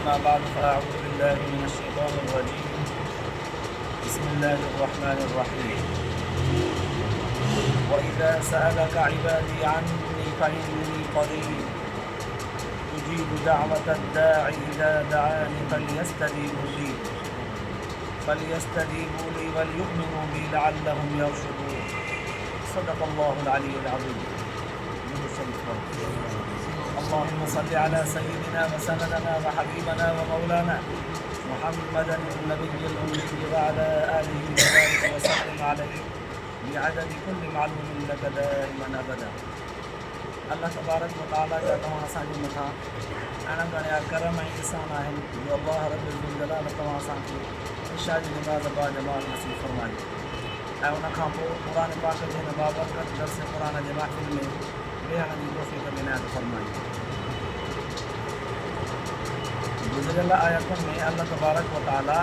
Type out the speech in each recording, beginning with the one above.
أما بعد فأعوذ بالله من الشيطان الرجيم بسم الله الرحمن الرحيم وإذا سألك عبادي عني فإني قريب أجيب دعوة الداعي إذا دعاني فليستجيبوا لي فليستجيبوا لي وليؤمنوا بي لعلهم يرشدون صدق الله العلي العظيم اللهم صل على سيدنا وسندنا وحبيبنا ومولانا محمدا النبي الأمي وعلى آله وبارك وسلم عليه بعدد كل معلوم لك دائما أبدا الله تبارڪ و تعاليٰ جا توهان اسان جي مٿان اڻ ڳڻيا ڪرم ۽ احسان آهن جو الله رب ذوالجلال توهان اسان کي عشاء جي نماز باجماعت نصيب فرمائي ۽ ان کان پوء قرآن پاڪ جي هن بابرڪت درس قرآن جي محفل ۾ ويهڻ جي توفيق به عنايت فرمائي. گذريل آيتن ۾ الله تبارڪ و تعاليٰ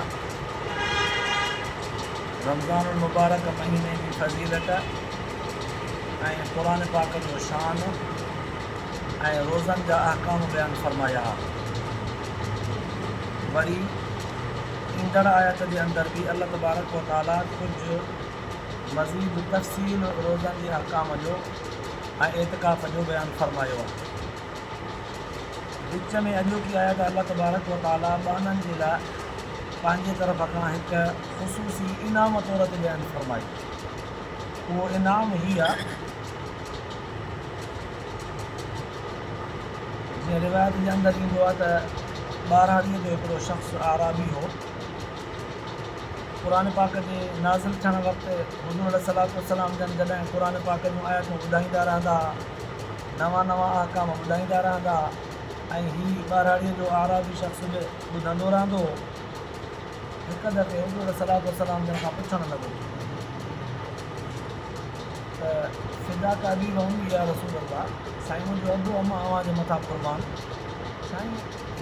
رمضان المبارڪ مهيني جي فضيلت ۽ قرآن پاڪ جو شان ۽ روزن جا احڪام بيان فرمايا ها. وري ايندڙ آيت جي اندر به الله تبارڪ و تعاليٰ ڪجهه مزيد تفصيل روزن جي احڪام جو ۽ اعتڪاف جو بيان فرمايو آهي. وچ ۾ اڄوڪي آيت الله تبارڪ و تعاليٰ ٻانهن جي لاء پنهنجي طرف کان هڪ خصوصي انعام طور تي بيان فرمائي. اهو انعام هي آهي، جيئن روايت جي اندر ايندو آهي ته ٻهراڙيء جو هڪڙو شخص اعرابي هو. قرآن پاڪ جي نازل ٿيڻ وقت حضور عليه الصلوة والسلام جن جڏهن قرآن پاڪ جون آيتون ٻڌائيندا رهندا ها، نوان نوان احڪام ٻڌائيندا رهندا ها ۽ هي ٻهراڙيء جو اعرابي شخص به ٻڌندو رهندو هو. هڪ دفعي حضور عليه الصلوة والسلام جن کان پڇڻ لڳو ته فداڪ ابي و امي يا رسول الله سائين منهنجو ابو امان اوهان جي مٿان قربان سائين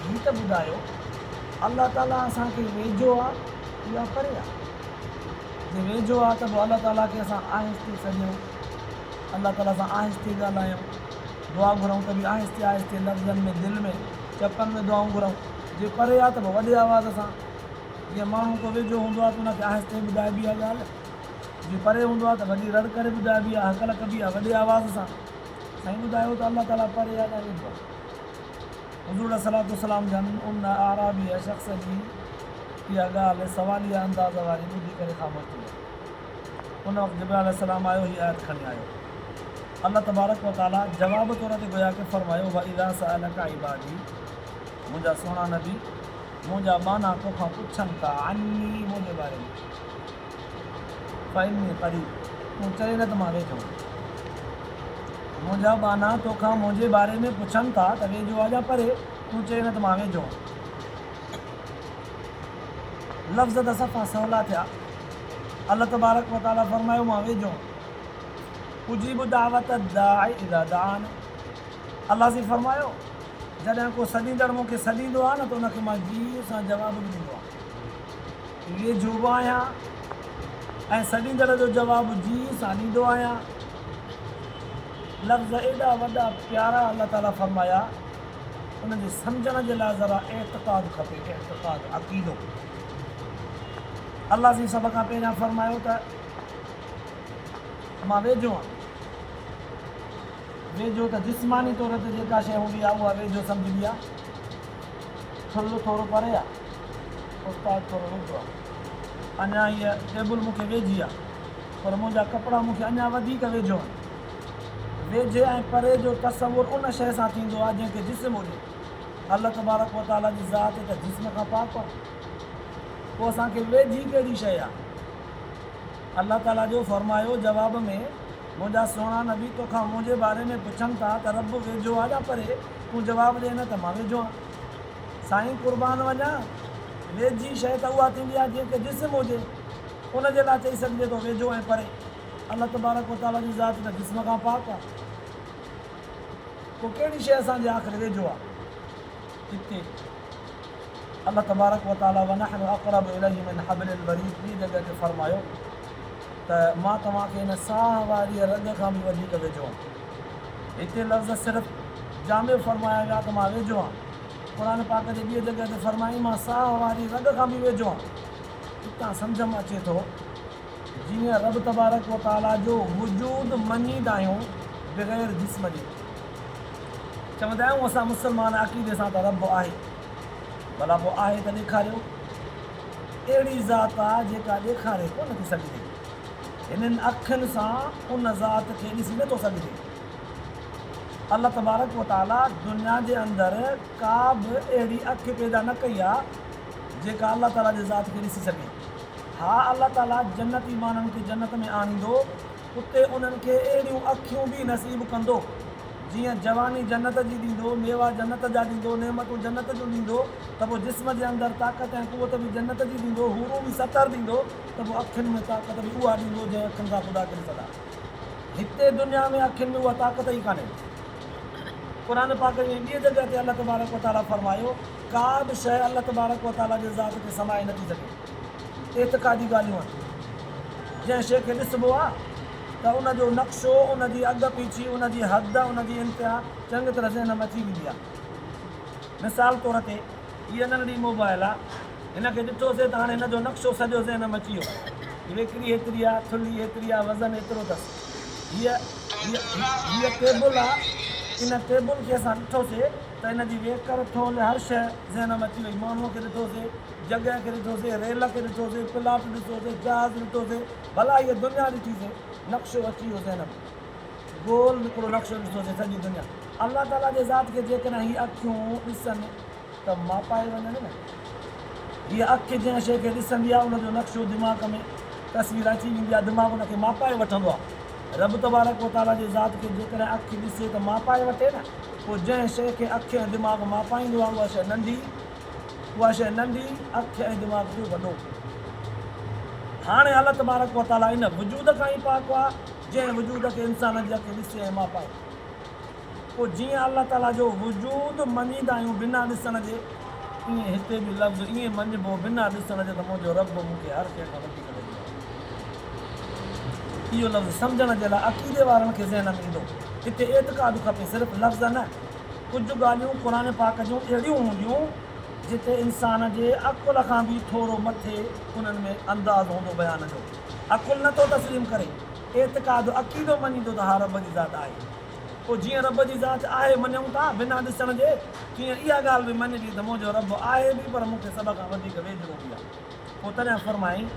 هي ته ٻڌايو الله تعالي اسان کي ويجهو آ يا پري آ؟ جي ويجهو آ ته پوء الله تعالي کي اسان آهستي سڏيون، الله تعالي سان آهستي ڳالهايون، دعا گهرون ته به آهستي آهستي لفظن ۾ دل ۾ چپن ۾ دعائون گهرون، جي پري آ ته پوء وڏي آواز سان، جيئن ماڻهو ڪو ويجهو هوندو آ ته ان کي آهستي ٻڌائبي آ ڳالهه، جي پري هوندو آ ته وڏي رڙ ڪري ٻڌائبي آ، هڪل ڪبي آ وڏي آواز سان. سائين ٻڌايو ته الله تعالي پري آ يا ويجهو آ؟ حضور عليه الصلوة والسلام جن ان اعرابيء شخص جي اها ڳالهه سواليه انداز واري ٻڌي ڪري خاموش ٿي ويا. ان وقت جبرائيل عليه السلام آيو هي آيت کڻي آيو. الله تبارڪ و تعاليٰ جواب طور تي گويا ڪه فرمايو واذا سألک عبادي منهنجا سهڻا نبي منهنجا ٻانها توکان پڇن ٿا عني منهنجي باري ۾ فاني قريب تون چئي نه ته مان ويجهو آهيان. منهنجا ٻانها توکان منهنجي باري ۾ پڇن ٿا ته ويجهو آ يا پري، تون چئي نه ته مان ويجهو آهيان. لفظ ته صفا سولا ٿيا. الله تبارڪ و تعاليٰ فرمايو مان ويجهو آهيان. اجيب دعوت الداع اذا دعان. الله سائين فرمايو جڏهن ڪو سڏيندڙ مون کي سڏيندو آهي نه ته ان کي مان جي سان جواب به ڏيندو آهيان. ويجهو به آهيان ۽ سڏيندڙ جو جواب جي سان ڏيندو آهيان. لفظ ايڏا وڏا پيارا الله تعاليٰ فرمايا، ان جي سمجهڻ جي لاء ذرا اعتقاد کپي، اعتقاد، عقيدو. الله سائين سڀ کان پهريان فرمايو ته مان ويجهو آهيان. ويجهو ته جسماني طور تي جيڪا شيء هوندي آهي اها ويجهو سمجهبي آهي. ٿلهه ٿورو پري آ، استاد ٿورو ويجهو آ. اڃا هيء ٽيبل مون کي ويجهي آ، پر منهنجا ڪپڙا مون کي اڃا وڌيڪ ويجهو آهن. ويجهي ۽ پري جو تصور ان شيء سان ٿيندو آ، جنهن کي جسم هجي. الله تبارڪ و تعاليٰ جي ذات ته جسم کان پاڪ آ. پوء اسان کي ويجهي ڪهڙي شيء آ؟ الله تعاليٰ جو فرمايو جواب ۾، منهنجا سهڻا نبي توکان منهنجي باري ۾ پڇن ٿا ته رب ويجهو آ يا پري؟ تون جواب ڏي نه ته مان ويجهو آهيان. سائين قربان وڃان، ويجهي شيء ته اها ٿيندي آهي جنهن کي جسم هجي، ان جي لاء چئي سگهجي ٿو ويجهو ۽ پري. الله تبارڪ و تعاليٰ جي ذات ته جسم کان پاڪ آهي. پوء ڪهڙي شيء اسان جي آخر ويجهو آهي؟ اتي الله تبارڪ و تعاليٰ ونحن اقرب اليه من حبل الوريد ٻي جڳهه تي فرمايو ته مان توهان کي هن ساهه واريء رڳ کان به وڌيڪ ويجهو آهيان. هتي لفظ صرف جامع فرمايا ويا ته مان ويجهو آهيان. قرآن پاڪ جي ٻيء جڳهه تي فرمائين مان ساهه واري رڳ کان به ويجهو آهيان. اتان سمجهه ۾ اچي ٿو جيئن رب تبارڪ و تعاليٰ جو وجود مڃيندا آهيون بغير جسم جي. چوندا آهيون اسان مسلمان عقيدي سان ته رب آهي. ڀلا پوء آهي ته ڏيکاريو. اهڙي ذات آ جيڪا ڏيکاري ڪونه ٿي سگهجي. هنن اکين سان ان ذات کي ڏسي نه ٿو سگهجي. الله تبارڪ و تعاليٰ دنيا جي اندر ڪا به اهڙي اک پيدا نه ڪئي آ جيڪا الله تعاليٰ جي ذات کي ڏسي سگهي. ها الله تعاليٰ جنتي ماڻهن کي جنت ۾ آڻيندو اتي انهن کي اهڙيون اکيون به نصيب ڪندو جيئن جواني جنت جي ڏيندو، ميوا جنت جا ڏيندو، نعمتون جنت جون ڏيندو ته پوء جسم جي اندر طاقت ۽ قوت به جنت جي ڏيندو، حورون به ستر ڏيندو ته پوء اکين ۾ طاقت به اها ڏيندو جنهن اکين سان خدا کي ڏسندا. هتي دنيا ۾ اکين ۾ اها طاقت ئي ڪانهي. قرآن پاڪ ۾ ٻيء جڳهه تي الله تبارڪ و تعاليٰ فرمايو، ڪا به شيء الله تبارڪ و تعاليٰ جي ذات کي سمائي نٿي سگهي. اعتقادي ڳالهيون آهن. جنهن شيء کي ڏسبو آهي ته ان جو نقشو، ان جي اڳ پيڇي، ان جي حد، ان جي انتها چڱي طرح ذهن ۾ اچي ويندي آهي. مثال طور تي هيء ننڍڙي موبائل آهي. هن کي ڏٺوسين ته هاڻي هن جو نقشو سڄو ذهن ۾ اچي ويو. هيء ويڪري هيتري آهي، ٿلهي هيتري آهي، وزن هيترو اٿس. هيء هيء هيء ٽيبل آهي، ان ٽيبل کي اسان ڏٺوسين ته ان جي ويڪر، ٿولهه، هر شيء ذهن ۾ اچي وئي. ماڻهوء کي ڏٺوسين، جڳهه کي ڏٺوسين، ريل کي ڏٺوسين، پلاٽ ڏٺوسين، جهاز ڏٺوسين، ڀلا هيء دنيا ڏٺيسين، نقشو اچي ويو ذهن ۾. گول هڪڙو نقشو ڏٺوسين سڄي دنيا. الله تعاليٰ جي ذات کي جيڪڏهن هي اکيون ڏسن ته ماپائي وڃن نه. هيء اک جنهن شيء کي ڏسندي آهي، ان جو نقشو دماغ ۾ تصوير اچي ويندي آهي، دماغ ان کي ماپائي وٺندو آهي. رب تبارڪ و تعاليٰ جي ذات کي جيڪڏهن اک ڏسي ته ماپائي وٺي نه، پوء جنهن شيء کي اک ۽ دماغ ماپائيندو آهي، اها شيء ننڍي، اها شيء ننڍي، اک ۽ دماغ جو وڏو. هاڻي الله تبارڪ و تعاليٰ ان وجود کان ئي پاڪ آهي، جنهن وجود کي انسان جي اک ڏسي ۽ ماپائي. پوء جيئن الله تعاليٰ جو وجود مڃيندا آهيون بنا ڏسڻ جي، ائين هتي به لفظ ائين مڃبو بنا ڏسڻ جي ته منهنجو رب مون کي هر شيء کان وڌيڪ ويجهو آهي. اهو لفظ سمجهڻ جي لاء عقيدي وارن کي ذهن ۾ ايندو. هتي اعتقاد کپي صرف لفظ نه. ڪجهه ڳالهيون قرآن پاڪ جون اهڙيون هونديون جتي انسان جي عقل کان به ٿورو مٿي انهن ۾ انداز هوندو بيان جو. عقل نه ٿو تسليم ڪري. اعتقاد عقيدو مڃيندو ته ها رب جي ذات آهي. پوء جيئن رب جي ذات آهي مڃون ٿا بنا ڏسڻ جي، تيئن اها ڳالهه به مڃجي ته منهنجو رب آهي به پر مون کي سڀ کان وڌيڪ ويجهڙو به آهي. پوء تڏهن فرمائين،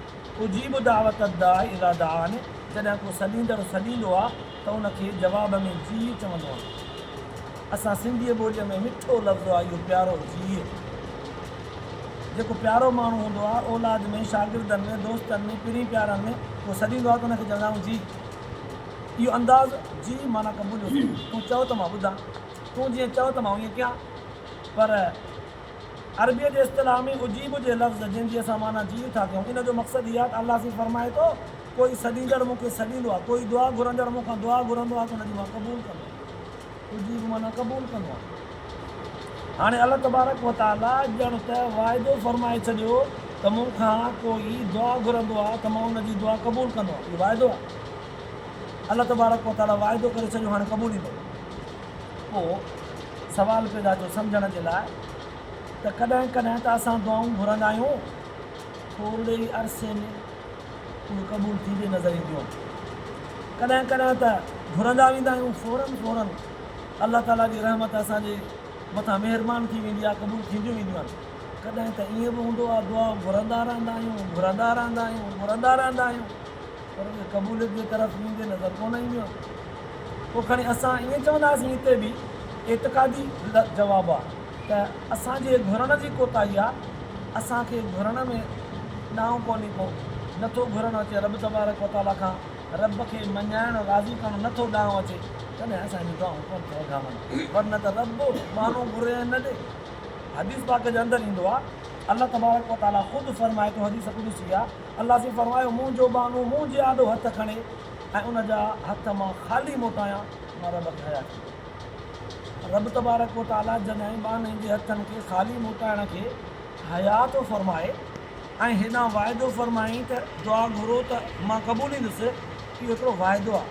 اجيب دعوت الداع اذا دعان، جڏهن ڪو سڏيندڙ سڏيندو آهي ته ان کي جواب ۾ جيء چوندو آهيان. اسان سنڌيء ٻوليء ۾ مٺو لفظ آهي اهو پيارو جيء. جيڪو پيارو ماڻهو هوندو آهي، اولاد ۾، شاگردن ۾، دوستن ۾، پرين پيارن ۾ ڪو سڏيندو آهي ته ان کي چوندا آهيون جيء. اهو انداز جي معنيٰ قبوليو سي، تون چئو ته مان ٻڌان، تون جيئن چئو ته مان ايئن ڪيان. پر عربيء جي اصطلاح ۾ اجيب جي لفظ جنهن جي اسان معنيٰ جيء ٿا ڪيون، ان جو مقصد هي آهي ته الله سائين فرمائي ٿو، ڪوئي سڏيندڙ مون کي سڏيندو آهي، ڪوئي دعا گهرندڙ مون کان دعا گهرندو آهي ته ان جي مان قبول ڪندو آهيان. اجيب معنيٰ قبول ڪندو آهيان. هاڻي الله تبارڪ و تعاليٰ ڄڻ ته واعدو فرمائي ڇڏيو ته مون کان ڪوئي دعا گهرندو آهي ته مان ان جي دعا قبول ڪندو آهيان. اهو واعدو آهي. الله تبارڪ و تعاليٰ واعدو ڪري ڇڏيو هاڻي قبوليندو. پوء سوال پيدا ٿيو سمجهڻ جي لاء ته ڪڏهن ڪڏهن ته اسان دعائون گهرندا آهيون ٿورڙي ئي عرصي ۾ اهي قبول ٿيندي نظر اينديون آهن. ڪڏهن ڪڏهن ته گهرندا ويندا آهيون فورن فورن الله تعاليٰ جي رحمت اسان جي مٿان مهربان ٿي ويندي آهي قبول ٿينديون وينديون آهن. ڪڏهن ته ائين به هوندو آهي دعا گهرندا رهندا آهيون گهرندا رهندا آهيون گهرندا رهندا آهيون پر اهي قبوليت جي طرف ويندي نظر ڪونه اينديون آهن. پوء کڻي اسان ائين چونداسين هتي به اعتقادي جواب آهي ته اسان جي گهرڻ جي ڪوتاهي آهي اسان کي گهرڻ ۾ ڏانء ڪونهي ڪو نٿو گهرڻ اچي رب تبارڪ وتعاليٰ کان رب کي مڃائڻ راضي ڪرڻ نٿو ڏانء اچي تڏهن اسان جون دعائون ڪونه ٿيون اگهامن ورنه ته رب ٻانهو گهري ۽ نه ڏي حديث پاڪ جي اندر ايندو آهي الله تبارڪ وتعاليٰ خود فرمائي ٿو حديث قدسي آهي الله سائين فرمايو منهنجو ٻانهو منهنجي آڏو هٿ کڻي ۽ ان جا هٿ مان خالي موٽايان مان رب کي حيا ٿيندي. رب تبارڪ و تعاليٰ جڏهن ٻانهي جي هٿن کي خالي موٽائڻ کي حيا ٿو فرمائي ۽ هيڏانهن واعدو فرمائين ته دعا گهرو ته مان قبوليندس اهو هڪڙو واعدو آهي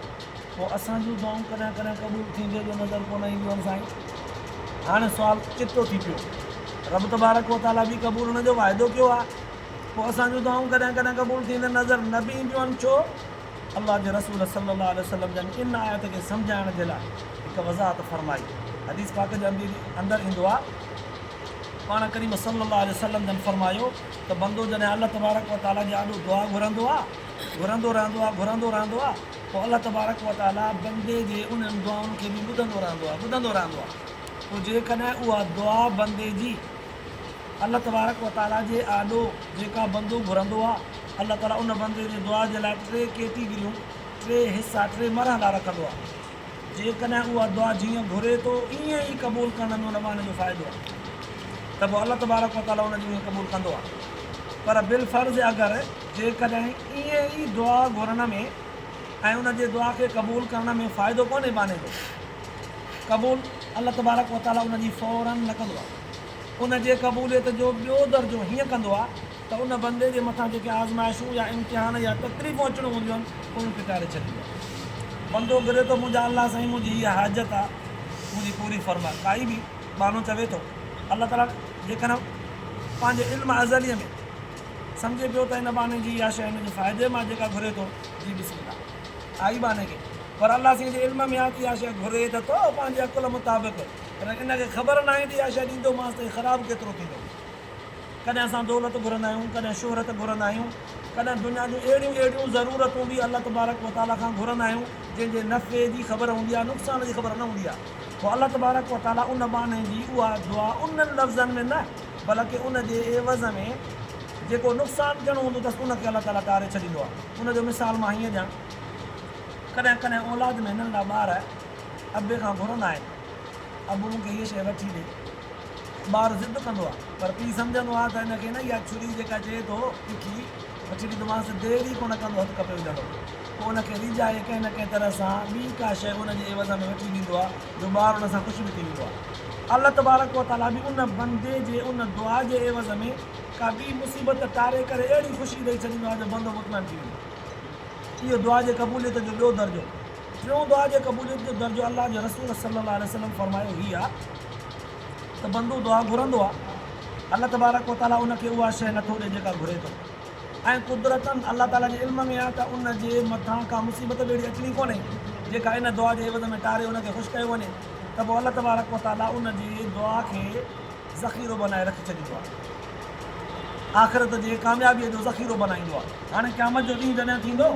پوء اسان جون دعائون ڪڏهن ڪڏهن قبول ٿيندي جو نظر ڪونه اينديون آهن سائين هاڻي سوال چٽو ٿي پيو. رب تبارڪ و تعاليٰ به قبول ان جو واعدو ڪيو آهي. پوء اسان جون دعائون ڪڏهن ڪڏهن قبول ٿيندي نظر نه به اينديون آهن ڇو؟ الله جي رسول صلي الله عليه وسلم جن ان آيت کي سمجهائڻ جي لاء هڪ وضاحت فرمائي. حديث پاڪ جي اندر ايندو آهي پاڻ ڪريم صلي الله عليه وسلم جن فرمايو ته بندو جڏهن الله تبارڪ و تعاليٰ جي آڏو دعا گهرندو آهي، گهرندو رهندو آهي، گهرندو رهندو آهي، پوء الله تبارڪ و تعاليٰ بندي جي انهن دعائن کي به ٻڌندو رهندو آهي، ٻڌندو رهندو آهي. پوء جيڪڏهن اها دعا بندي جي الله تبارڪ و تعاليٰ جي آڏو جيڪا بندو گهرندو آهي، الله تعاليٰ ان بندي جي دعا جي لاء ٽي ڪيٽيگريون، ٽي حصا، ٽي مرحلا رکندو آهي. جيڪڏهن اها دعا جيئن گهري ٿو ائين ئي قبول ڪرڻ ۾ ان ٻانهي جو فائدو آهي ته پوء الله تبارڪ و تعاليٰ ان جي ائين قبول ڪندو آهي. پر بالفرض اگر جيڪڏهن ائين ئي دعا گهرڻ ۾ ۽ ان جي دعا کي قبول ڪرڻ ۾ فائدو ڪونهي ٻانهي جو قبول الله تبارڪ و تعاليٰ ان جي فوراً نه ڪندو آهي. ان جي قبوليت جو ٻيو درجو هيئن ڪندو آهي ته ان بندي جي مٿان جيڪي آزمائشون يا امتحان يا تڪليفون اچڻيون هونديون آهن انهن کي ٽاري ڇڏيندو آهي. بندو گهري ٿو منهنجا الله سائين منهنجي هيء حاجت آهي منهنجي پوري فرماء. ڪائي به ٻانهو چوي ٿو الله تعاليٰ جيڪڏهن پنهنجي علم ازليء ۾ سمجهي پيو ته هن ٻانهي جي اها شيء هن جي فائدي مان جيڪا گهري ٿو جي بسم الله آئي ٻانهي کي پر الله سائين جي علم ۾ آهي ته اها شيء گهري ته ٿو پنهنجي عقل مطابق پر ان کي خبر ناهي ته اها شيء ڏيندومانس ته هي خراب ڪيترو ٿيندو. ڪڏهن اسان دولت گهرندا آهيون، ڪڏهن شهرت گهرندا آهيون، ڪڏهن دنيا جون اهڙيون اهڙيون ضرورتون به الله تبارڪ و تعاليٰ کان گهرندا آهيون، جنهن جي نفعي جي خبر هوندي آهي، نقصان جي خبر نه هوندي آهي. پوء الله تبارڪ و تعاليٰ ان ٻانهي جي اها دعا انهن لفظن ۾ نه بلڪه ان جي عيوض ۾ جيڪو نقصان ٿيڻو هوندو اٿس ان کي الله تعاليٰ ٽاري ڇڏيندو آهي. ان جو مثال مان هيئن ڏيان، ڪڏهن ڪڏهن اولاد ۾ ننڍا ٻار ابي کان گهرندا آهن، ابو مون کي هيء شيء وٺي ڏي. ٻار ضد ڪندو آهي پر پيء سمجهندو آهي ته هن کي نه اها ڇري جيڪا چئي ٿو تکي وٺي ڏيندومانس ته دير ئي ڪونه ڪندو هٿ ڪپي وجهندو. پوء ان کي ريجهائي ڪنهن نه ڪنهن طرح سان ٻي ڪا شيء ان جي عيوض ۾ وٺي ڏيندو آهي جو ٻار ان سان خوش به ٿي ويندو آهي. الله تبارڪ و تعاليٰ به ان بندي جي ان دعا جي عيوض ۾ ڪا ٻي مصيبت ٽاري ڪري اهڙي خوشي ڏئي ڇڏيندو آهي جو بندو مطمئن ٿي ويندو آهي. اهو دعا جي قبوليت جو ٻيو درجو. ٽيون دعا جي قبوليت جو درجو الله جي رسول صلي الله عليه وسلم فرمايو هي آهي ته بندو دعا گهرندو آهي الله تبارڪ و تعالي ان کي اها شيء نٿو ڏئي جيڪا گهري ٿو ۽ قدرتاً الله تعالي جي علم ۾ آهي ته ان جي مٿان ڪا مصيبت به اهڙي اچڻي ڪونهي جيڪا ان دعا جي عيوض ۾ ٽاري ان کي خوش ڪيو وڃي ته پوء الله تبارڪ و تعالي ان جي دعا کي ذخيرو بنائي رکي ڇڏيندو آهي آخرت جي ڪاميابيء جو ذخيرو بنائيندو آهي هاڻي قيامت جو ڏينهن جڏهن ٿيندو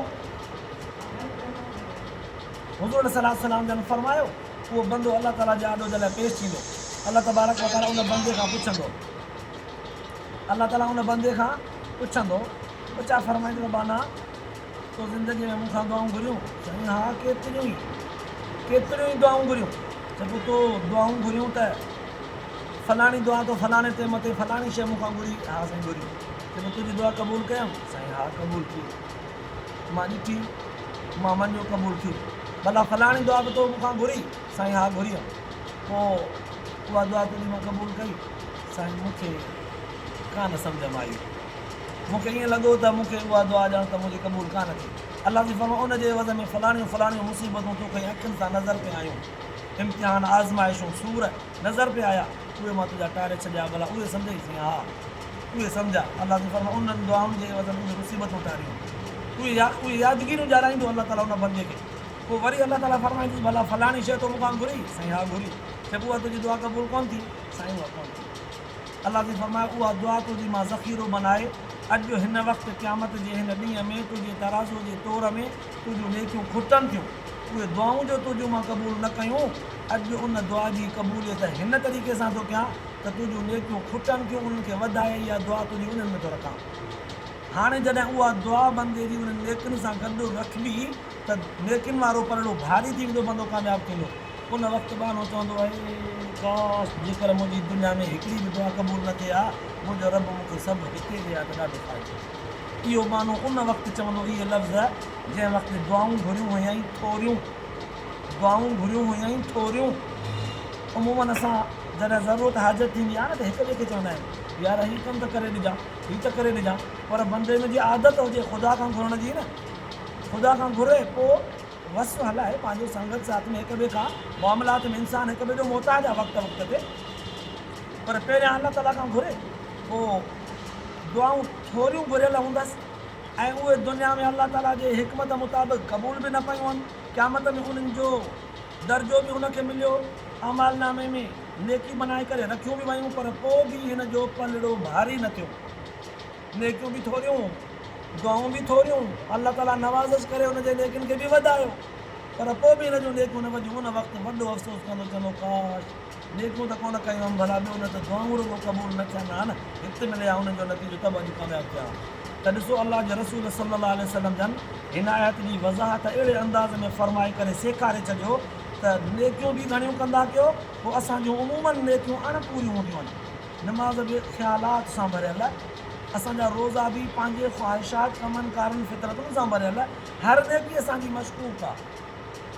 حضور عليه الصلوة والسلام جن فرمايو، اهو بندو الله تعاليٰ جي آڏو جڏهن پيش ٿيندو، الله تبارڪ وتعاليٰ ان بندي کان پڇندو، الله تعاليٰ ان بندي کان پڇندو، پڇا فرمائيندو ته ٻانها تو زندگيء ۾ مون کان دعائون گهريون؟ سائين ها ڪيتريون ئي ڪيتريون ئي دعائون گهريون. چئي پوء تو دعائون گهريون ته فلاڻي دعا تو فلاڻي ٽيم تي فلاڻي شيء مون کان گهري؟ ها سائين گهري. چئي پوء تنهنجي دعا قبول ڪيم؟ سائين ها قبول ٿي. مان ڏٺي، مان مڃيو قبول ٿي. ڀلا فلاڻي دعا به تو مون کان گهري؟ سائين ها گهريم. پوء اها دعا تنهنجي مان قبول ڪئي؟ سائين مون کي ڪانه سمجهه مان آئي. مون کي ائين لڳو ته مون کي اها دعا ڄڻ ته منهنجي قبول ڪانه ٿي. الله سائين فرمايو ان جي عوض ۾ فلاڻيون فلاڻيون مصيبتون توکي اکين سان نظر پئي آيون. امتحان، آزمائشون، سور نظر پئي آيا. اهي مان تنهنجا ٽاري ڇڏيا. ڀلا اهي سمجهئي؟ سائين ها. اهي سمجهه، الله سائين فرمايو، انهن دعائن جي عيوض ۾ اهي مصيبتون ٽاريون، اهي اهي يادگيريون ڏيارائيندو الله تعاليٰ ان بندي کي. پوء وري الله تعاليٰ فرمائيندس، ڀلا فلاڻي شيء تو مون کان گهري؟ سائين ها گهري. چئي پوء اها تنهنجي دعا قبول ڪونه ٿي؟ سائين اها ڪونه ٿي. الله سائين فرمايو، اها دعا تنهنجي مان ذخيرو بنائي اڄ هن وقت قيامت جي هن ڏينهن ۾ تنهنجي ترازوء جي تور ۾ تنهنجون نيڪيون کٽن ٿيون. اهي دعائون جو تنهنجون مان قبول نه ڪيون، اڄ ان دعا جي قبوليت هن طريقي سان ٿو ڪيان ته تنهنجون نيڪيون کٽن ٿيون، انهن کي وڌائي اها دعا تنهنجي انهن ۾ ٿو رکان. هاڻي جڏهن اها دعا بندي جي انهن نيڪين سان گڏ رکبي ته نيڪين وارو پلڙو ڀاري ٿي ويندو، بندو ڪامياب ٿيندو. ان وقت ٻانهو چوندو اي ڪاش جيڪر منهنجي دنيا ۾ هڪڙي به دعا قبول نه ٿئي ها، منهنجو رب مون کي سڀ هتي ڏئي ها ته ڏاڍو فائدو. اهو ٻانهو ان وقت چوندو اهي لفظ جنهن وقت دعائون گهريون هيائين ٿوريون. دعائون گهريون هيائين ٿوريون. عموماً اسان جڏهن ضرورت حاجت ٿيندي آهي نه ته هڪ ٻئي کي چوندا آهيون يار هي ڪم ته ڪري ڏجان هي ته ڪري ڏجان پر بندي ۾ جي عادت هجي خدا کان گهرڻ جي نه خدا کان گهري پوء وس هلائي پنهنجو سنگت ساٿ ۾ هڪ ٻئي کان معاملات ۾ انسان هڪ ٻئي جو محتاج آهي وقت وقت تي. پر پر پهريان الله تعاليٰ کان گهري، پوء دعائون ٿوريون گهريل هوندس ۽ اهي دنيا ۾ الله تعاليٰ جي حڪمت مطابق قبول به نه پيون آهن، قيامت ۾ انهن جو درجو به هن کي مليو، اعمال نامي ۾ نيڪي بنائي ڪري رکيون به ويون پر پوء به هن جو پلڙو ڀاري نه ٿيو. نيڪيون به ٿوريون، دعائون به ٿوريون، الله تعاليٰ نوازش ڪري هن جي نيڪين کي به وڌايو پر پوء به هن جون نيڪيون نه وڌيون، ان وقت وڏو افسوس ڪندو چوندو ڪاش! نيڪيون ته ڪونه ڪيون هئم ڀلا ٻيو نه ته دعائون رڳو قبول نه ٿين ها نه هت ملي ها انهن جو نتيجو ته به اڄ ڪامياب ٿيا ها ته ڏسو الله جي رسول صلي الله عليه وسلم جن هن آيت جي وضاحت اهڙي انداز ۾ فرمائي ڪري سيکاري ڇڏيو ته نيڪيون به گهڻيون ڪندا ڪيو پوء اسان جون عموماً نيڪيون اڻ پوريون هونديون آهن نماز به خيالات سان ڀريل اسان جا روزا به پنهنجي خواهشات ڪمن ڪارن فطرتن سان ڀريل هر نيڪي اسان جي مشڪوڪ آهي.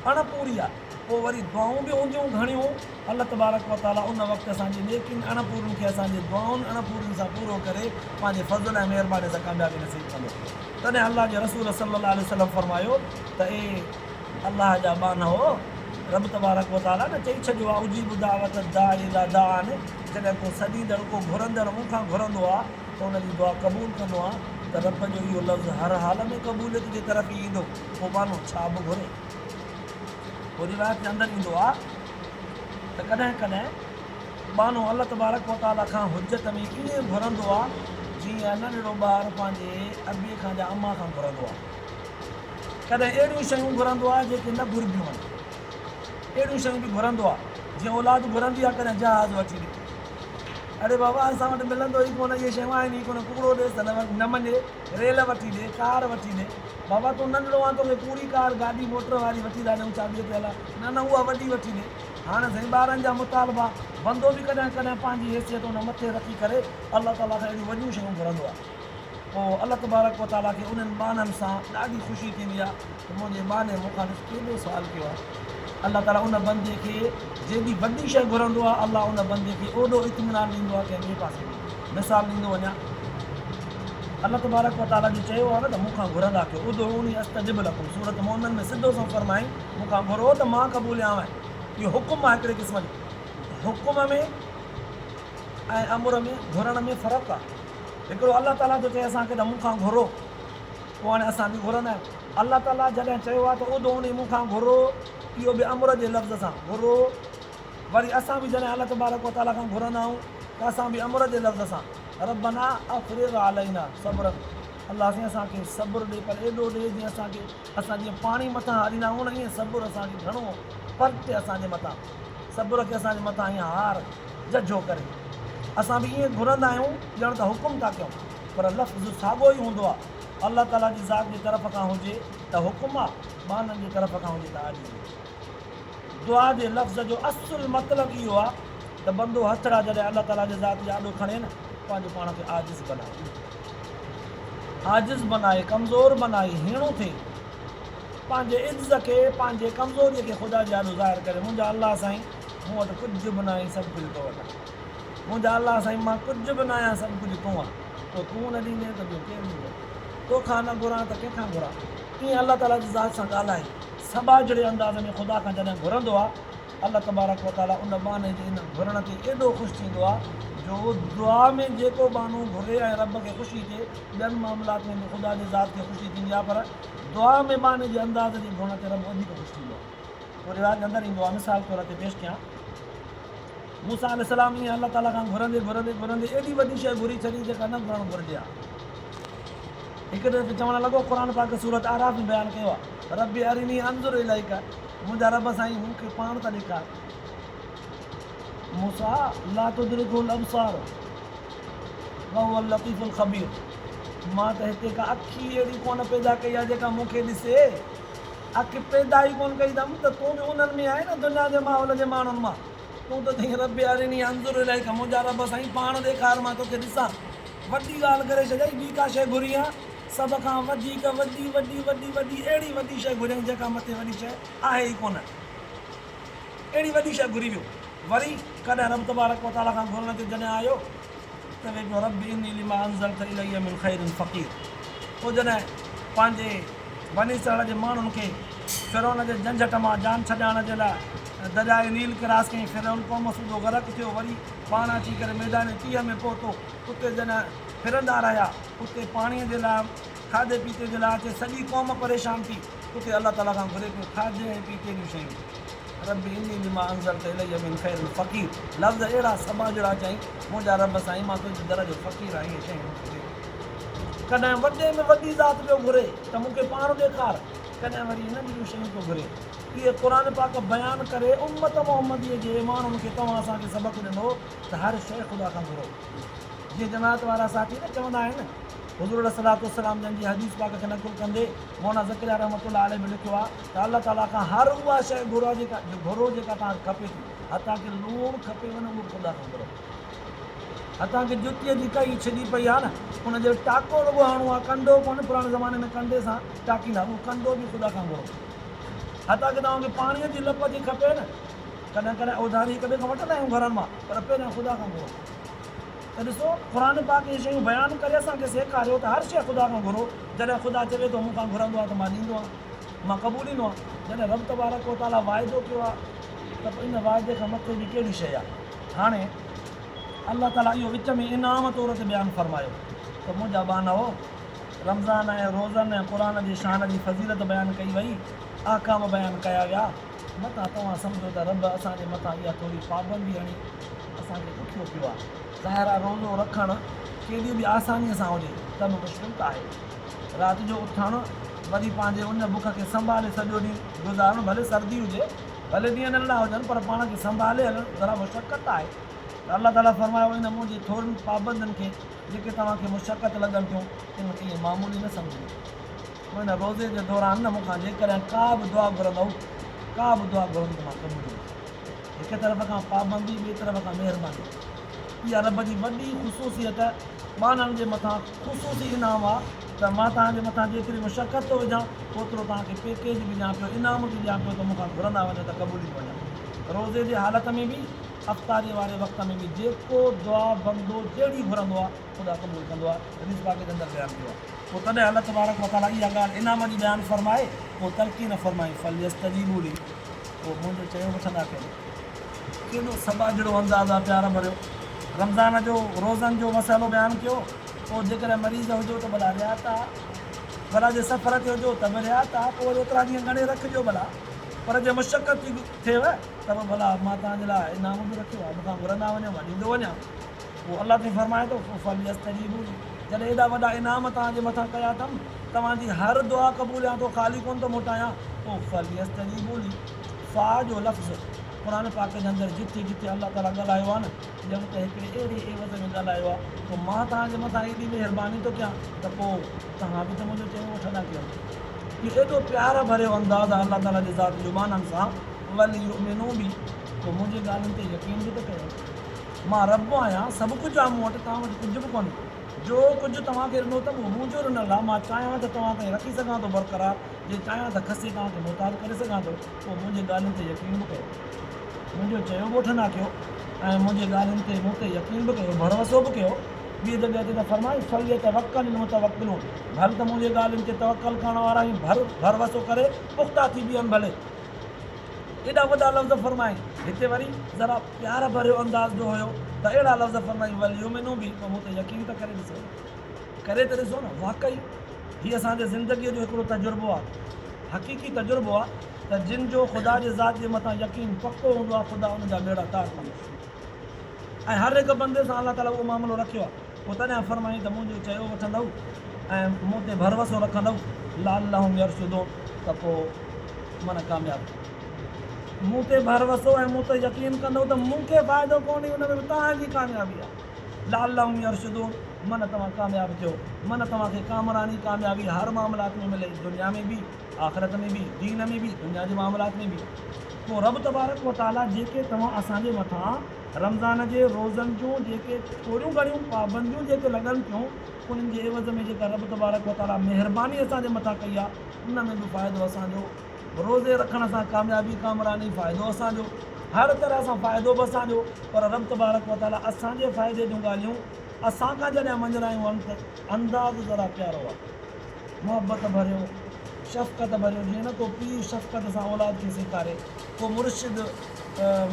اڻ پوري آ، پوء وري دعائون به هونديون گهڻيون، الله تبارڪ و تعالي ان وقت اسان جي نيڪين اڻ پورين کي اسان جي دعائن اڻ پورين سان پورو ڪري پنهنجي فضل ۽ مهرباني سان ڪاميابي نصيب ڪندو. تڏهن الله جي رسول صلي الله عليه وسلم فرمايو ته اي الله جا ٻانهؤ! رب تبارڪ و تعالي نه چئي ڇڏيو آ اجيب دعوت الداعي اذا دعان جڏهن ڪو سڏيندڙ ڪو گهرندڙ مون کان گهرندو آ ته ان جي دعا قبول ڪندو آن ته رب جو اهو لفظ هر حال ۾ قبوليت جي طرف ئي ايندو. پوء ٻانهو ڇا به گهري. پوء روايت جي اندر ايندو آهي ته ڪڏهن ڪڏهن ٻانهو الله تبارڪ و تعاليٰ کان حجت ۾ ائين گهرندو آهي جيئن ننڍڙو ٻار پنهنجي ابي کان يا امان کان گهرندو آهي. ڪڏهن اهڙيون شيون گهرندو آهي جيڪي نه گهربيون آهن. اهڙيون شيون به گهرندو آهي جيئن اولاد گهرندي آهي ڪڏهن جهاز وٺي ڏي. اڙي بابا اسان وٽ ملندو ئي ڪونه اهي شيون آهن ئي ڪونه ڪوڙو ڏيس ته نه مڃي ريل وٺي ڏي ڪار وٺي ڏي. بابا تون ننڍڙو آن توکي ڪوڙي ڪار گاڏي موٽر واري وٺي ٿا ڏيون چاٻيء تي هلاء. نه نه اها وڏي وٺي ڏي. هاڻ سائين ٻارن جا مطالبا. بندو به ڪڏهن ڪڏهن پنهنجي حيثيت ان مٿي رکي ڪري الله تعاليٰ کان اهڙيون وڏيون شيون گهرندو آهي. پوء الله تبارڪ و تعاليٰ کي انهن ٻانهن سان ڏاڍي خوشي ٿيندي آهي ته منهنجي ٻانهي مون کان ڏس ڪيڏو سوال ڪيو آهي. الله تعاليٰ ان بندي کي جيڏي وڏي شيء گهرندو آهي الله ان بندي کي اوڏو اطمينان ڏيندو آهي ڪنهن ٻئي پاسي ۾. مثال ڏيندو وڃان. الله تبارڪ و تعاليٰ جو چيو آهي نه ته مون کان گهرندا ڪيو ادعوني استجب لڪم سورة مؤمن ۾ سڌو سنئون فرمائين مون کان گهرو ته مان قبوليانء اهو حڪم آهي هڪڙي قسم جو حڪم ۾ ۽ امر ۾ گهرڻ ۾ فرق آهي هڪڙو الله تعاليٰ ٿو چئي اسان کي ته مون کان گهرو پوء هاڻي اسان به گهرندا آهيون الله تعاليٰ جڏهن چيو آهي ته ادعوني مون کان گهرو اهو به امر جي لفظ سان گهرو وري اسان به جڏهن الله تبارڪ و تعاليٰ کان گهرندا آهيون ته اسان به امر جي لفظ سان ربنا افرغ علينا صبرا الله سائين اسان کي صبر ڏي پر ايڏو ڏي جيئن اسان کي اسان جيئن پاڻي مٿان هاريندا آهيون نه ائين صبر اسان کي گهڻو پرٽي اسان جي مٿان صبر کي اسان جي مٿان ائين هار ججهو ڪري اسان به ائين گهرندا آهيون ڄڻ ته حڪم ٿا ڪيون پر لفظ ساڳو ئي هوندو آهي الله تعاليٰ جي ذات جي طرف کان هجي ته حڪم آهي ٻانهن جي طرف کان هجي ته عاجزي. دعا جي لفظ جو اصل مطلب اهو آهي ته بندو هٿڙا جڏهن الله تعاليٰ جي ذات جي آڏو کڻي نه پنهنجو پاڻ کي عاجز بنائي عاجز بنائي ڪمزور بنائي هيڻو ٿئي پنهنجي عجز کي پنهنجي ڪمزوري کي خدا جي آڏو ظاهر ڪري منهنجا الله سائين مون وٽ ڪجهه به ناهي سڀ ڪجهه تو وٽ آهي منهنجا الله سائين مان ڪجهه به ناهيان سڀ ڪجهه تون آهين پوء تون نه ڏيندين ته ٻيو ڪير ڏيندو توکان نه گهران ته ڪنهن کان گهران ائين الله تعاليٰ جي ذات سان ڳالهائي سٻاجهڙي انداز ۾ خدا کان جڏهن گهرندو آهي، الله تبارڪ و تعاليٰ ان ٻانهي جي ان گهرڻ تي ايڏو خوش ٿيندو آهي جو دعا ۾ جيڪو ٻانهو گهري ۽ رب کي خوشي ٿئي، ٻين معاملات ۾ به خدا جي ذات کي خوشي ٿيندي آهي پر دعا ۾ ٻانهي جي انداز جي گهرڻ تي رب وڌيڪ خوش ٿيندو آهي. پوء روايت جي اندر ايندو آهي، مثال طور تي پيش ڪيان، موسيٰ عليه السلام ائين الله تعاليٰ کان گهرندي گهرندي گهرندي ايڏي وڏي شيء گهري ڇڏي جيڪا نه گهرڻ گهرجي ها. هڪ دفعي چوڻ لڳو، قرآن پاڪ سورة اعراف ۾ بيان ڪيو آهي، ربّ ارني انظر اليک، منهنجا رب سائين مون کي پاڻ ته ڏيکار. موسيٰ، لا تدرڪه الابصار وهو اللطيف الخبير، مان ته هتي ڪا اک ئي اهڙي ڪونه پيدا ڪئي آهي جيڪا مون کي ڏسي، اک پيدا ئي ڪونه ڪئي اٿم ته تون به انهن ۾ آهين نه دنيا جي ماحول جي ماڻهن مان، تون ته چئين ربّ ارني انظر اليک، منهنجا رب سائين پاڻ ڏيکار مان توکي ڏسان. وڏي ڳالهه ڪري ڇڏيائين، ٻي ڪا شيء گهري ها؟ سڀ کان وڌيڪ وڏي وڏي وڏي وڏي اهڙي وڏي شيء گهريائين جنهن کان مٿي وڏي شيء آهي ئي ڪونه. اهڙي وڏي شيء گهري ويو. وري ڪڏهن رب تبارڪ و تعاليٰ کان گهرڻ تي جڏهن آيو ته ويئي پيو رب اني لما انزلت الي من خير فقير. پوء جڏهن پنهنجي بني اسرائيل جي ماڻهن کي فرعون جي جنجهٽ مان جان ڇڏائڻ جي لاء درياء نيل ڪراس ڪيائين، فرعون قوم سوڌو غرق ٿيو، وري پاڻ اچي ڪري ميدان تيهه ۾ پهتو، اتي جڏهن ڦرندا رهيا، اتي پاڻيء جي لاء، کاڌي پيتي جي لاء اچي سڄي قوم پريشان ٿي، اتي الله تعاليٰ کان گهري پيو کاڌي ۽ پيتي جون شيون. رب اني لما انزلت الي من خير فقير لفظ اهڙا سٻاجهڙا چيائين، منهنجا رب سائين مان تنهنجي در جو فقير آهيان اهي شيون مون کي ڏي. ڪڏهن وڏي ۾ وڏي ذات پيو گهري ته مون کي پاڻ ڏيکار، ڪڏهن وري ننڍڙيون شيون پيو گهري. اهي قرآن پاڪ بيان ڪري امت محمديء جي ماڻهن کي توهان اسان کي سبق ڏنو ته هر شيء خدا کان گهرو. جيئن جماعت وارا ساٿي نه چوندا آهن، حضور عليه الصلوة والسلام جن جي حديث پاڪ کي نقل ڪندي مولانا زڪريا رحمة الله عليه به لکيو آهي ته الله تعاليٰ کان هر اها شيء گهرو جيڪا گهرو جيڪا توهان کي کپي ٿي، حتيٰ ڪه لوڻ کپيو نه اهو به خدا کان گهرو. حتيٰ ڪه جتيء جي ڪئي ڇڄي پئي آهي نه ان جو ٽاڪو رڳو هڻڻو آهي ڪنڊو ڪونه، پراڻي زماني ۾ ڪنڊي سان ٽاڪيندا اهو ڪنڊو به خدا کان گهرو. حتيٰ ڪه توهان کي پاڻيء جي لپ جي کپي نه، ڪڏهن ڪڏهن اوڌاري هڪ ٻئي کان وٺندا آهيون گهرن مان، پر پهريان خدا کان گهرو. ته ڏسو، قرآن پاڪ اهي شيون بيان ڪري اسان کي سيکاريو ته هر شيء خدا کان گهرو. جڏهن خدا چوي ٿو مون کان گهرندو آهي ته مان ڏيندو آهيان، مان قبوليندو آهيان. جڏهن رب تبارڪ و تعاليٰ واعدو ڪيو آهي ته پوء ان واعدي کان مٿي ٻي ڪهڙي شيء آهي. هاڻي الله تعاليٰ اهو وچ ۾ انعام طور تي بيان فرمايو ته منهنجا ٻانهو! رمضان ۽ روزن ۽ قرآن جي شان جي فضيلت بيان ڪئي وئي، احڪام بيان ڪيا ويا، متان توهان سمجهو ته رب اسان جي مٿان اها ٿوري پابندي هڻي اسان کي ڏکيو پيو آهي. ظاهر آهي روزو رکڻ ڪيڏي به آسانيء سان هجي ته به مشڪل ته آهي. رات جو اٿڻ، وري پنهنجي اڃ بک کي سنڀالي سڄو ڏينهن گذارڻ ڀلي سردي هجي، ڀلي ڏينهن ننڍڙا هجن پر پاڻ کي سنڀالي هلڻ ذرا مشقت ته آهي. ته الله تعاليٰ فرمايو ان منهنجي ٿورن پابندن کي جيڪي توهان کي مشقت لڳن ٿيون، تن کي ائين معمولي نه سمجهجو. پوء ان روزي جي دوران نه مون کان جيڪڏهن ڪا به دعا گهرندؤ، ڪا به دعا گهرندؤ ته مان قبوليندس. هڪ طرف کان پابندي، ٻئي طرف کان مهرباني. اها رب جي وڏي خصوصيت ٻانهن جي مٿان خصوصي انعام آ ته مان توهان جي مٿان جيتري مشقت ٿو وجهان، اوترو توهان کي پيڪيج به ڏيان پيو، انعام به ڏيان پيو ته مون کان گهرندا وڃو ته قبوليندو وڃان. روزي جي حالت ۾ به افطاريء واري وقت ۾ به جيڪو دعا بندو جهڙي گهرندو آهي، خدا قبول ڪندو آهي. حديث پاڪ جي اندر بيان ٿيو آهي. پوء تڏهن الله تبارڪ و تعاليٰ اها ڳالهه انعام جي بيان فرمائي، پوء تلقين فرمائي، فليستجيبوا لي، پوء منهنجو چيو وٺندا ڪيو. ڪيڏو سٻاجهڙو انداز آهي پيار ڀريو. رمضان جو روزن جو مسئلو بيان ڪيو، پوء جيڪڏهن مريض هجو ته ڀلا رعايت آهي، ڀلا جي سفر تي هجو ته به رعايت آهي، پوء وري اوترا ڏينهن ڳڻي رکجو ڀلا، پر جي مشقت ٿي ٿئيو ته به ڀلا مان توهان جي لاء انعام به رکيو آهي، مون کان گهرندا وڃو، مان ڏيندو وڃان. پوء الله سائين فرمائي ٿو، فليستجيبوا لي، جڏهن ايڏا وڏا انعام توهان جي مٿان ڪيا اٿم، توهان جي هر دعا قبوليان ٿو، خالي ڪونه ٿو موٽايان، پوء فليستجيبوا لي، فا جو لفظ قرآن پاڪ جي اندر جٿي جٿي الله تعاليٰ ڳالهايو آهي نه، ڄڻ ته هڪڙي اهڙي عيوض ۾ ڳالهايو آهي، پوء مان توهان جي مٿان ايڏي مهرباني ٿو ڪيان ته پوء توهان به ته منهنجو چيو وٺندا ڪيو. اهو ايڏو پيار ڀريو انداز آهي الله تعاليٰ جي ذات جو ٻانهن سان. وليؤمنوا بي، پوء منهنجي ڳالهين تي يقين به ته ڪيو. مان رب آهيان، سڀ ڪجهه آهي مون وٽ، توهان وٽ ڪجهه به ڪونهي. جو ڪجهه توهان کي ڏنو اٿم، اهو منهنجو ڏنل آهي. مان چاهيان ته توهان تائين رکي سگهان ٿو برقرار، جي چاهيان ته کسي توهان کي محتاج ڪري سگهان ٿو. پوء منهنجي ڳالهين تي يقين به ڪيو. منهنجو چيو به وٺندا ڪيو ۽ منهنجي ڳالهين تي مون تي يقين به ڪيو، ڀروسو به ڪيو. ٻيء جڳهه تي ته فرمائي، فليتوڪل المتوڪلون، ڀل ته منهنجي ڳالهين تي توڪل ڪرڻ وارا ئي ڀروسو ڪري پختا ٿي بيهن ڀلي. ايڏا وڏا لفظ فرمائي، هتي وري ذرا پيار ڀريو انداز جو هيو ته اهڙا لفظ فرمائي، وليؤمنوا بي، پوء مون تي يقين ته ڪري ڏسو نه، ڪري ته ڏسو نه، واقعي هي اسان جي زندگيء جو هڪڙو تجربو آهي، حقيقي تجربو آهي ته جن جو خدا جي ذات جي مٿان يقين پڪو هوندو آهي، خدا انهن جا ٻيڙا تار ڪندو آهي ۽ هر هڪ بندي سان الله تعاليٰ اهو معاملو رکيو آهي. پوء تڏهن فرمائين ته منهنجو چيو وٺندؤ ۽ مون تي ڀروسو رکندؤ، لعلهم يرشدون، ته پوء معنيٰ ڪامياب ٿيندؤ. مون تي ڀروسو ۽ مون تي يقين ڪندؤ ته مون کي فائدو ڪونهي ان ۾ به توهان جي ڪاميابي آهي. لعلهم يرشدون، معنيٰ توهان ڪامياب ٿيو، معنيٰ توهان کي ڪامراني، ڪاميابي، هر معاملات ۾ ملي، دنيا ۾ به، آخرت ۾ به، دين ۾ به، دنيا جي معاملات ۾ به. پوء رب تبارڪ و تعاليٰ جيڪي توهان اسان جي مٿان رمضان جي روزن جون جيڪي ٿوريون گهڻيون پابنديون جيڪي لڳن ٿيون انهن جي عيوض ۾ جيڪا رب تبارڪ و تعاليٰ مهرباني اسان جي مٿان ڪئي آهي ان ۾ به فائدو اسان جو، روزي رکڻ سان ڪاميابي ڪامراني فائدو اسان جو، هر طرح سان فائدو به اسان جو، پر رب تبارڪ و تعاليٰ اسان جي فائدي جون ڳالهيون اسان کان جڏهن مڃرايون آهن ته انداز ذرا پيارو آهي، محبت ڀريو، شفقت ڀريو جيئن نه ڪو پيء شفقت سان اولاد کي سيکاري، ڪو مرشد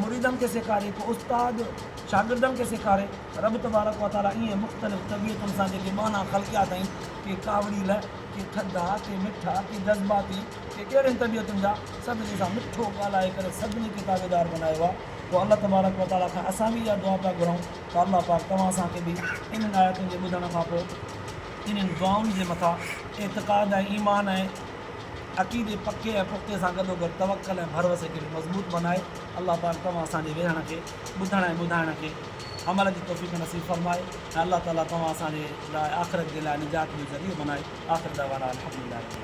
مريدن کي سيکاري، ڪو استاد شاگردن کي سيکاري، رب تبارڪ و تعاليٰ ائين مختلف طبيعتن سان جيڪي ٻانها خلقيا اٿائين، ڪي ڪاوڙيل، ڪي ٿڌا، ڪي مٺا، ڪي جذباتي، ڪي ڪهڙين طبيعتن جا، سڀني سان مٺو ڳالهائي ڪري سڀني کي تابعدار بنايو آهي. پوء الله تبارڪ و تعاليٰ کان اسان به اها دعا پيا گهرون ته الله پاڪ توهان اسان کي به انهن آيتن جي ٻڌڻ کان پوء انهن دعائن جي مٿان اعتقاد ۽ ايمان ۽ عقيدي پڪي ۽ پختي سان گڏوگڏ توڪل ۽ ڀروسي کي به مضبوط بنائي. الله پاڪ توهان اسان جي ويهڻ کي، ٻڌڻ ۽ ٻڌائڻ کي عمل جي توفيق نصيب فرمائي ۽ الله تعالي توهان اسان جي لاء آخرت جي لاء نجات جو ذريعو بنائي. آخر دعوانا الحمدلله رب العالمين.